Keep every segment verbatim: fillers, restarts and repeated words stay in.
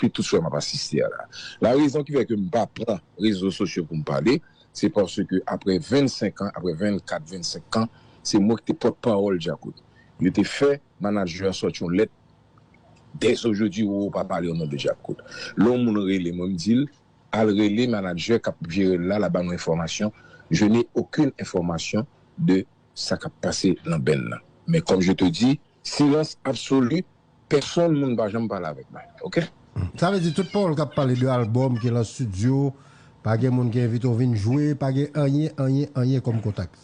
pli tout sa m ap asiste a la. La rezon ki fè ke m pa pran rezo sosyo pou m pale, se paske apre vennsenk an, apre vennkat, vennsenk an, se mwen ki te pòtpawòl Djakout. Yo te fè manadjè a sòti yon lèt, dès aujourd'hui, ou pa pale o non de Djakout. Lè yon moun rele mwen, m di l, al rele manadjè k ap jere l la, l a ba nou enfòmasyon. Je n'ai aucune information de sa k ap pase nan band nan. Men comme je te dis, silence absolu, pèsonn moun pa janm pale avèk mwen. Oke? Sa vle di tout pawòl k ap pale de albòm ki lan estidyo, pa gen moun ki envite w vin jwe, pa gen anyen, anyen, anyen kòm kontak.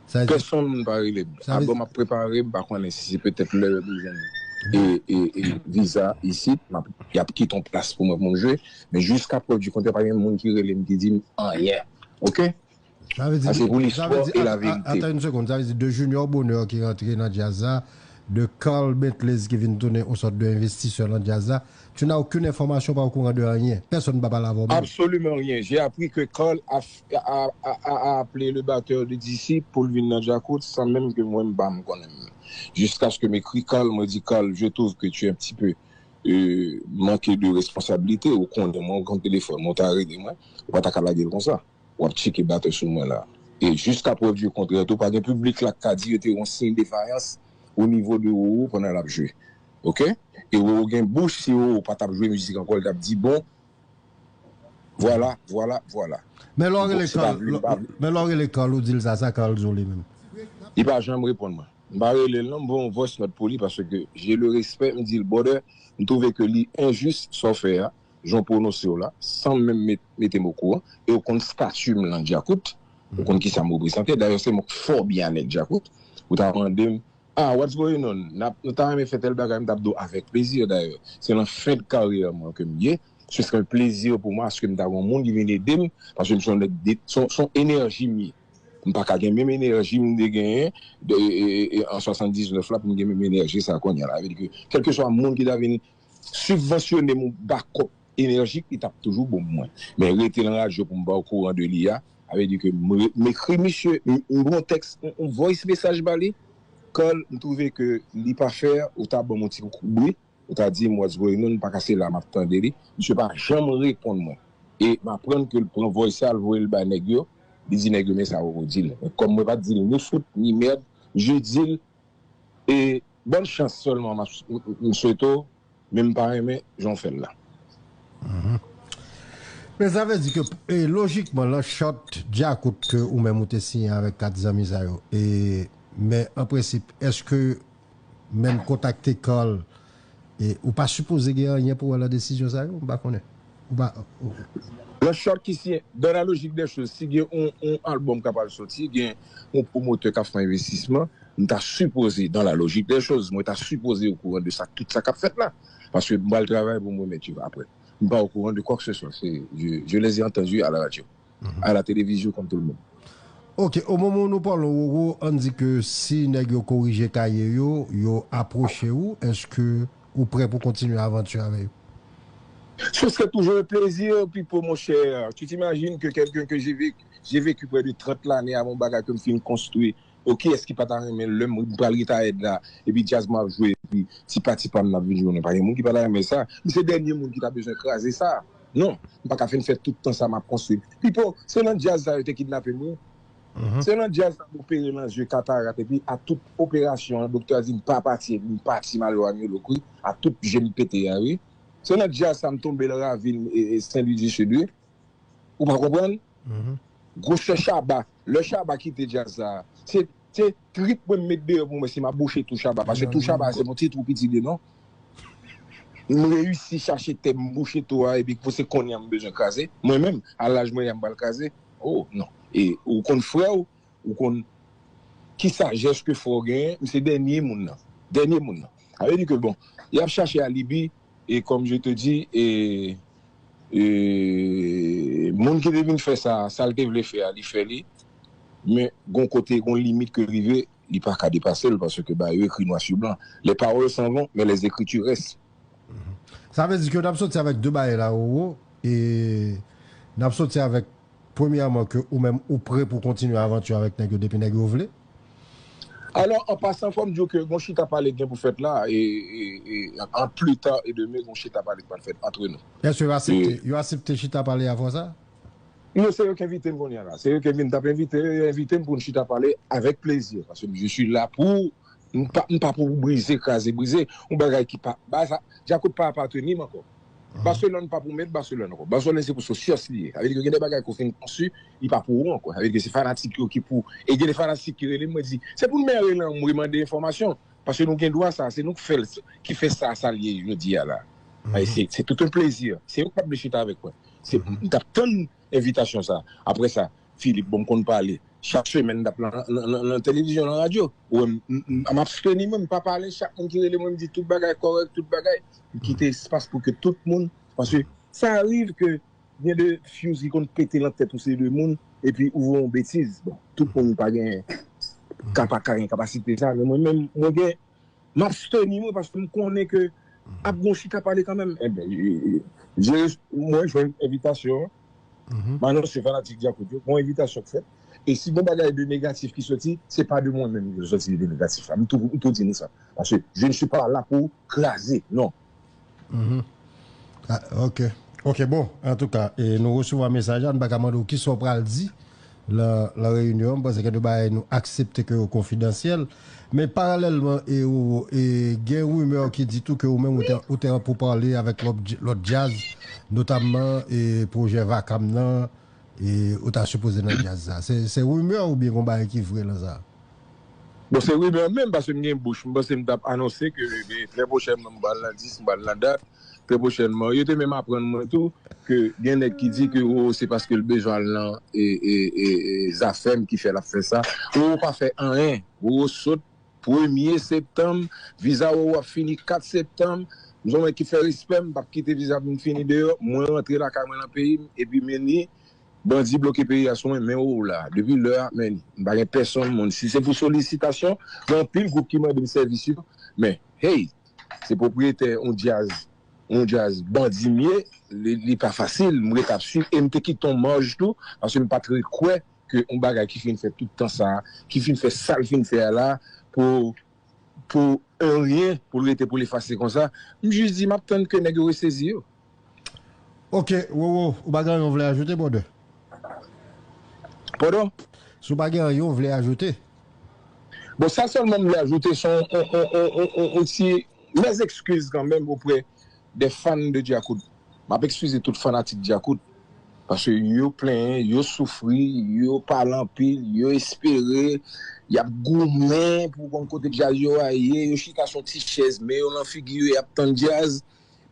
Sa vle di, pèsonn moun pa rele m. Sa vle Albòm ap prepare, m pa konnen si se petèt lè yo bezwen e, e, e viza isit, m ap, y ap kite yon plas pou mwen pou m jwe. Men jiska prèv di kontrè, pa gen moun ki rele m ki di m anyen. Oke? Sa vle di, Sa se pou sa vle listwa di, e at- a- laverite. Atan yon segonn, sa vle di de Junior Bonheur ki rantre nan djaz la, de Carl Bentley ki vin tounen yon sòt de envestisè nan djaz la, tu n'as aucune information, pa okouran de anyen. Pèsonn pa pale avè w menm. Absolument rien. J'ai appris que Carl a, a, a, a, a appelé le batteur de D C pou l vin nan Djakout, san menm ke mwen m pa m konnen menm. Jusqu'à ce que m ekri Carl, mwen di, Carl, je trouve que tu es un petit peu euh, manke de responsabilité, ou konnen mwen, ou konn telefòn mwen, ou ta rele mwen, ou pa ta ka lage l konsa. W ap tcheke batè sou mwen la. E jiska prèv di kontrè tou, pa gen piblik la k ka di yo te yon siy defayans o nivo de Roro pandan l ap jwe. Oke? E Roro gen bouch, si Roro pa t ap jwe mizik ankò, l t ap di, bon, vwala, vwala, vwala. Men lè w rele Carl, men lè w rele Carl, ou di l sa, sa Carl di w li menm? Li pa janm reponn mwen. M pa rele l non, m voye yon voice note pou li paske j'ai le respect, m di l, brother, m twouve ke li enjis sa w fè a, jan w pwononse w la, san menm met, mete m okouran, e w konn stati m lan Djakout, ou konn kisa m reprezante, dayè se mwen k fò byen avèk Djakout, ou ta mande m, ah, what's going on? N ap, nou ta renmen fè tèl bagay, m t ap di w avèk plezi dayè. Se lan fen de karyè mwen ke m ye, ce serait un plaisir pour moi aske m ta gen yon moun ki vin ede m, paske m se yon nèg de, se yon, se yon enèji m ye. M pa ka gen menm enèji m te genyen de, e, e, e, an swasanndiznèf la pou m gen menm enèji sa kounye a la. Sa vle di ke kèlkeswa moun ki ta vin sibvansyone m yon bakòp enèjik, li t ap toujou bon pou mwen. Men rete lan radyo pou m pa okouran de li a, sa vle di ke m re- m ekri misye, m m yon tèks, yon yon voice mesaj ba li, Carl, m twouve ke li pa fè, ou ta ban m yon ti kout bri, ou ta di m what's going on, m pa ka se la m ap tande li. Misye pa janm reponn mwen. E m aprann ke l pran voice sa, l voye l bay nèg yo, li di nèg yo men sa Roro di l. Men kòm mwen pa t di l ni fout, ni mèd, je di l, e bòn chans sèlman m ap, m, m, m swete w, men m pa renmen jan w fè l la. Men sa vle di ke, e, lojikman, lan chart Djakout ke ou menm ou te siyen avèk kat zanmi sa yo, e, men an prensip, èske menm kontakte Carl, e, ou pa sipoze gen anyen pou wè lan desizyon sa yo? M pa konnen. Ou pa. Ou... Lan chart ki siyen, dans la logique des choses, si gen yon, yon albòm k ap al soti, gen yon pwomotè k ap fè envestisman, m ta sipoze, dans la logique des choses, mwen ta sipoze okouran de sa, tout sa k ap fèt la. Paske m pral travay pou m remèt yo apre. M pa okouran de quoi que ce soit. Se, je, je les ai entendus à la radio, à la télévision, comme tout le monde. Ok, o moman nou pale, Roro, ann di ke si nèg yo korije kaye yo, yo apwoche ou, èske ou prè pou kontinye avanti avè yo? Ce serait toujours un plaisir, Pipo, mon cher. Tu t'imagines que quelqu'un que j'ai vécu, j'ai vécu près de trente l'année à mon bagay ke m fin konstwi. Ok, kiyès ki pa ta renmen lè m pral retayèd la, epi djaz mwen ap jwe, epi ti pati pa m nan ap vin jwe, non, pa gen moun ki pa ta renmen sa. M se dènye moun ki ta bezwen kraze sa. Non, m pa ka fin fè tout tan sa m ap konstwi. Pipo, se nan djaz sa yo te kidnape m, wi. Se nan djaz sa m opere nan zye katarat, epi a tout operasyon an, doktè a di m pa pati, epi m pati m al Oraniolok, wi, a tout je m pete a, wi. Se nan djaz sa m tonbe nan ravin e, e Sen Lwi di Sid, wi. Ou pa konprann? Gwosè Shabba, lè Shabba kite djaz sa, se, se trip mwen m met deyò pou mwen si m ap bouche twou Shabba, paske twou Shabba se yon ti twou piti de non. M reyisi chache tè m bouche twou a, epi pou se kounye a m bezwen kraze. Mwen menm, a laj mwen an m pral kraze. Oh, non. E ou konn frè w, ou konn ki sajès ke frè w genyen, m se dènye moun nan. Dènye moun nan. Sa vle di ke, bon, y ap chache alibi, e comme je te dis, e, e moun ki te vin fè sa, sa l te vle fè a, li fè li. Men, gon kote, gon limit ke l rive, li pa ka depase l, paske ba yo ekri nwa si blan. Les paroles s'en vont, mais les écritures restent. Sa vle di ke n ap soti avèk de bagay la, Roro, e n ap soti avèk, premyèman, ke ou menm ou prè pou kontinye avanti avèk nèg yo depi nèg yo vle. Alò, an pasan, fò m di w ke gon chita pale gen pou fèt la, e, e, e, an pli ta e demen, gon chita pale k pral fèt antre nou. Èske yo aksepte, yo aksepte chita pale avan sa? Non, se yo ki envite m kounye a la. Se yo ki vin t ap envite, yo envite m pou n chita pale avèk plezi. Paske je suis là pour, m pa, m pa pou brize, kraze, brize. Yon bagay ki pa, ba sa, Djakout pa apateni m ankò. Barcelone pa pou mèt Barcelone ankò. Barcelone se pou Socios li ye. Sa vle di ke gen de bagay ke w fin konsi, li pa pou ou ankò. Sa vle di ke se fanatik yo ki pou, e gen de fanatik ki rele m, mwen di, se pou nou men rele m, mwen mande enfòmasyon. Paske nou gen dwa sa, se nou ki fè l, ki fè sa, sa l ye jodi a la. Ay, se, se tout un plaisir. Se yo k pa vle chita avèk mwen. Se, m t ap tann envitasyon sa. Apre sa, Philippe, bon, m konn pale. Chak semèn, m t ap nan, nan, nan, nan televizyon, nan radyo. Ou wè, m, m, m, m absteni mwen, m pa pale. Chak moun ki rele mwen, m di tout bagay kòrèk, tout bagay. M kite espas pou ke tout moun, paske sa rive ke gen de fuse ki konn pete nan tèt ou se de moun, epi ou voye yon betiz. Bon, tout moun pa gen, ka pa ka gen kapasite sa, men mwen menm, mwen gen, m absteni mwen paske m konnen ke ap gon chita pale kanmenm. Enben, je, mwen jwenn envitasyon an, m anonse fanatik Djakout yo, gon envitasyon k fèt. E si gon bagay de negatif ki soti, se pa de mwen menm ki soti de negatif la. M tou, m tou di nou sa. Paske je ne suis pas là pou kraze, non. Mhm. Ah, ok. Ok, bon, antouka, e nou resevwa mesaj la, nou pa ka mande w kisa w pral di nan, nan reyinyon an, m panse gen de bagay nou aksepte ke yo konfidansyèl, men paralèlman, e, ou, e gen rimè ki di tou ke ou menm ou te, ou te an poupale avèk lòt, lòt djaz, notamman, e pwojè Vakam nan, e ou ta sipoze nan djaz sa. Se, se rimè oubyen gon bagay ki vre nan sa? Bon, se rimè menm, paske m gen bouch. M panse m t ap anonse ke, e, trè pwochènman, m pral nan disk, m pral nan dat. Trè pwochènman. Yo te menm aprann mwen tou ke gen nèg ki di ke, oh, se paske l bezwen al nan, e, e, e, e, Zafèm ki fè l ap fè sa. Roro pa fè anyen. Roro sot premye septanm, viza Roro ap fini kat septanm. M se yon nèg ki fè respè, m p ap kite viza pou m fini deyò. Mwen rantre lakay mwen nan peyi m, epi men ni bandi bloke peyi a sou mwen, men ou la. Depi lè a, men m pa gen pèsonn moun. Si se pou solisitasyon, gen anpil gwoup ki mande m sèvis yo. Men, hey, se pwopriyetè yon djaz, yon djaz bandi m ye, li, li pa fasil, m ret ap swiv, e m te kite yon maj tou, paske m pa t ret kwè ke yon bagay ki fin fè tout tan sa, ki fin fè sa l fin fè a la, pou pou anyen, pou l rete pou l efase konsa. M jis di, m ap tann ke nèg yo resezi yo. Ok, Roro, ou pa gen anyen w vle ajoute, brother? Padon? Si w pa gen anyen w vle ajoute? Bon, sa sèlman m vle ajoute, se yon, yon, yon, yon, yon, yon ti, mes excuses kanmenm oprè des fans de Djakout. M ap eskize tout fanatik Djakout. Paske yo plenyen, yo soufri, yo pale anpil, yo espere, y ap goumen pou konn kote djaz yo a ye, yo chita sou ti chèz, men yo nan figi yo, y ap tann djaz.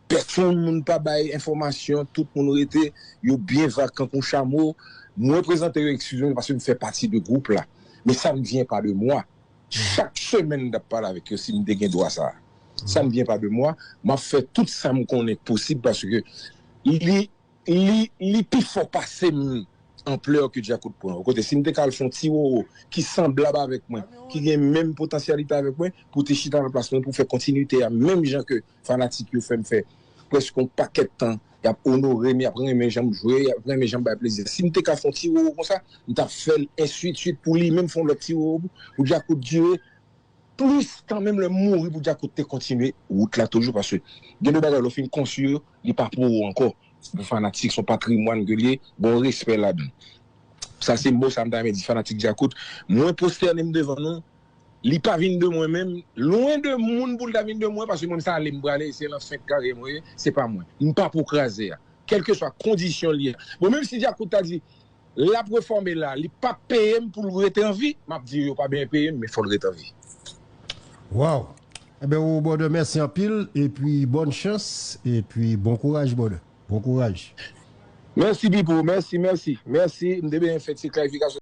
Pèsonn moun pa bay enfòmasyon, tout moun rete, yo byen vag tankou chamo. Mwen prezante yo eskize m paske m fè pati de gwoup la. Mais ça ne vient pas de moi. Chak semèn, m t ap pale avèk yo si m te gen dwa sa. Ça ne vient pas de moi. M ap fè tout sa m konnen k posib paske li, li, li pi fò pase m anplè ke Djakout pran. Kote, si m te ka al fè yon ti Roro ki sanblab avèk mwen, ki gen menm potansyalite avèk mwen, pou te chita nan plas mwen, pou fè kontinite a, menm jan ke fanatik yo fè m fè prèske yon pakèt tan, y ap onore m, y ap renmen jan m jwe, y ap renmen jan m bay plezi. Si m te ka fè yon ti Roro konsa, m t ap fè l ensuitswit pou li menm fè yon lòt ti Roro pou, pou Djakout dire plis kanmenm lè m mouri pou Djakout te kontinye wout la toujou, paske gen de bagay lè w fin konstwi yo, li pa pou ou ankò. Se pou fanatik, se yon patrimwàn ke l ye, gen yon respè ladan l. Sa se mo sa m ta renmen di fanatik Djakout. Mwen pwostène m devan nou, li pa vin de mwen menm, lwen de moun pou l ta vin de mwen, paske mwen m sa ale m prale, se nan fenk karyè mwen ye, se pa mwen. M pa pou kraze a. Kèlkeswa kondisyon li ye. Bon, menm si Djakout ta di, l ap refòme la, li p ap peye m pou l rete an vi, m ap di yo pa benyen peye m, men fò l rete an vi. Wow! Ebyen, Roro, brother, mèsi anpil, epi bòn chans, epi bon kouraj, brother. Bon kouraj. Mèsi, Pipo, mèsi, mèsi, mèsi. M te benyen fè ti klarifikasyon.